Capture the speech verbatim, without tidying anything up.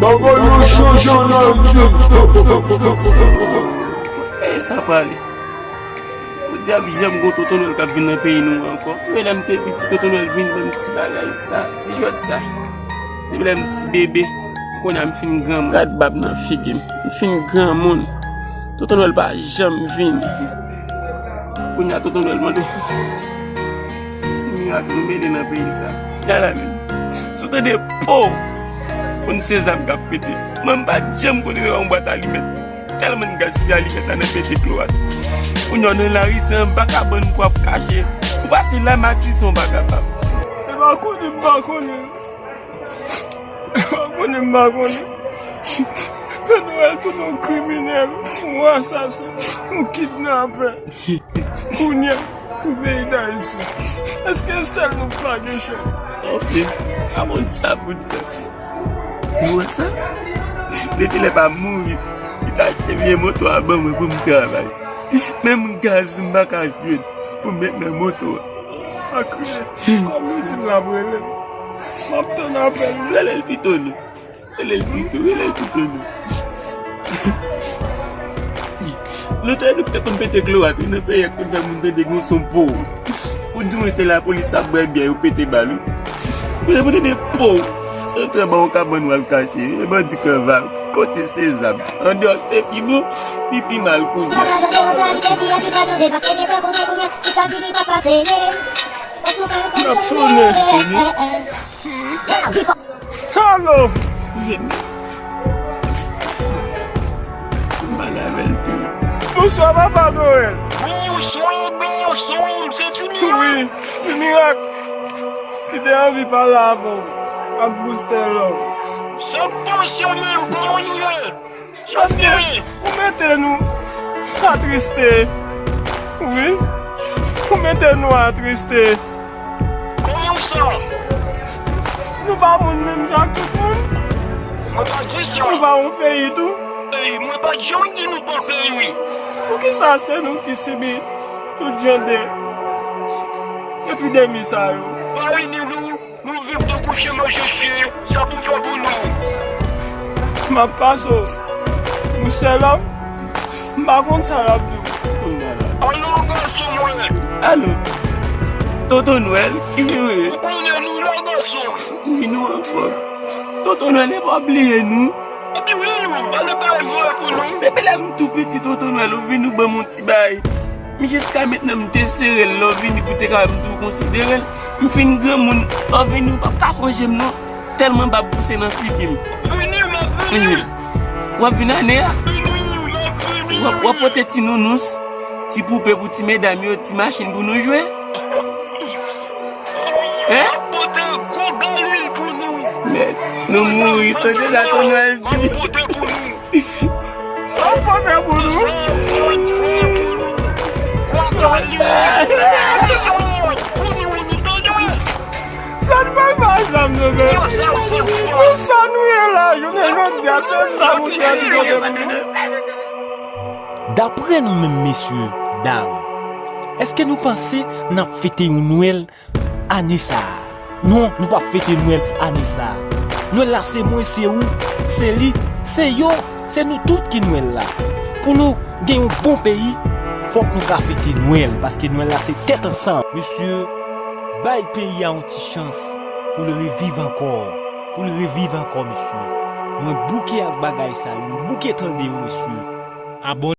Bagay yo chanje nan YouTube. E sa prale. Podyab janm gon Tonton Nwèl k ap vin nan peyi nou ankò. Depi lè m te piti, Tonton Nwèl vin ban m ti bagay sa, ti jwèt sa. Depi lè m ti bebe, kounye a m fin granmoun. Gad bab nan figi m. M fin granmoun. Tonton Nwèl pa janm vini. Kounye a Tonton Nwèl mande, ti mirak nou mele nan peyi sa. Gad la menm. Si w tande po, konn se zam k ap pete. Mwen m pa t janm konn rele yon bwat alimèt. Tèlman n gaspiye alimèt la nan pete klowat. Kounye a w nan lari, se anba kabann pou w ap kache. Ou pase la Matisan w pa kapab. E pa konnen m pa konnen. E pa konnen m pa konnen. Pè Nwèl tounen yon kriminèl, yon asasen, yon kidnapè. Kounye a, pou peyi Dayiti, èske sèl nou k pa gen chans? Anfen, a bon sa pou n fè. Ou wè sa? Depi lè pa mouri, li ta te vye moto a ban mwen pou m travay. Menm gaz m pa ka jwenn pou m met nan moto a. Pa kriye, kòm li di l ap rele m, m ap tann apèl li. Rele l pito non. Rele l pito, rele l pito non. Lontan nou te konn pete klowat wi, nan peyi a k konn fè moun tande gon son po. Ou di mwen se lapolis ap bwè byè yo pete bal wi. Kounye a pou tande po. Se antre anba yon kabann w al kache. E bandi kanva. Kote se zam? Andeyò se pi bon, li pi mal kouvè. N ap sonnen. Sonnen. Alo! Jeni. M pale avè l tou. Bonswa, Papa Nwèl. Wi, ou sonje, wi, ou sonje, m se Ti Mirak. Wi, Ti Mirak. Ki te anvi pale avè w ak Boustè Love. Sa k pase w menm, kòman w ye? Paske ou mete nou atriste. Wi. Ou mete nou atriste. Kòman sa? Nou pa moun menm jan ak tout moun. Mwen pa di sa. Nou pa yon peyi tou. Ey, mwen pa janm di nou pa peyi. Poukisa se nou ki sibi tout jan de epidemi sa yo? Pa vini nou. Nou viv tankou chen manje chen, sa pou fè pou nou. M ap pase w. Boustè Love, m pa konn sa l ap di w. Alo, gason mwen. Alo. Tonton Nwèl, ki vre? Ou konnen nou la, gason. Wi, nou anfòm. Tonton Nwèl, e pa bliye nou. Epi wi, nou, pa gen bagay vre pou nou. Depi lè m tou piti, Tonton Nwèl, ou vin ou ban m yon ti bagay. M jiska mentnan m te sere l, lè w vini pou te ka wè m tou konsidere l. M fin granmoun, lè w vini ou p ap ka sonje m non. Tèlman bab pouse nan figi m. Vini, m ap vini. W ap vin ane a? Vini, m ap vini. W ap, w ap pote ti nounous, ti poupe pou ti medam yo, ti machin pou nou jwe. Hein? M ap pote gwo galil pou nou. Men, nou mouri, tande sa Tonton Nwèl di. M ap pote pou nou. Sa w pote pou nou? Sa n pral fè zam nan men. Pou sa nou ye la, jounen jodi a, se zam ou pral pote pou nou. Daprè nou menm, mesye, dam, èske nou panse n ap fete yon Nwèl ane sa a? Non, nou p ap fete Nwèl ane sa a. Nwèl la se mwen, se ou, se li, se yo, se nou tout ki Nwèl la. Pou nou gen yon bon peyi, fòk nou ka fete Nwèl, paske Nwèl la se tèt ansanm. Mesye, bay peyi a yon ti chans pou l reviv ankò, pou l reviv ankò, mesye. Mwen bouke ak bagay sa yo, m bouke tande yo, mesye. Abòne.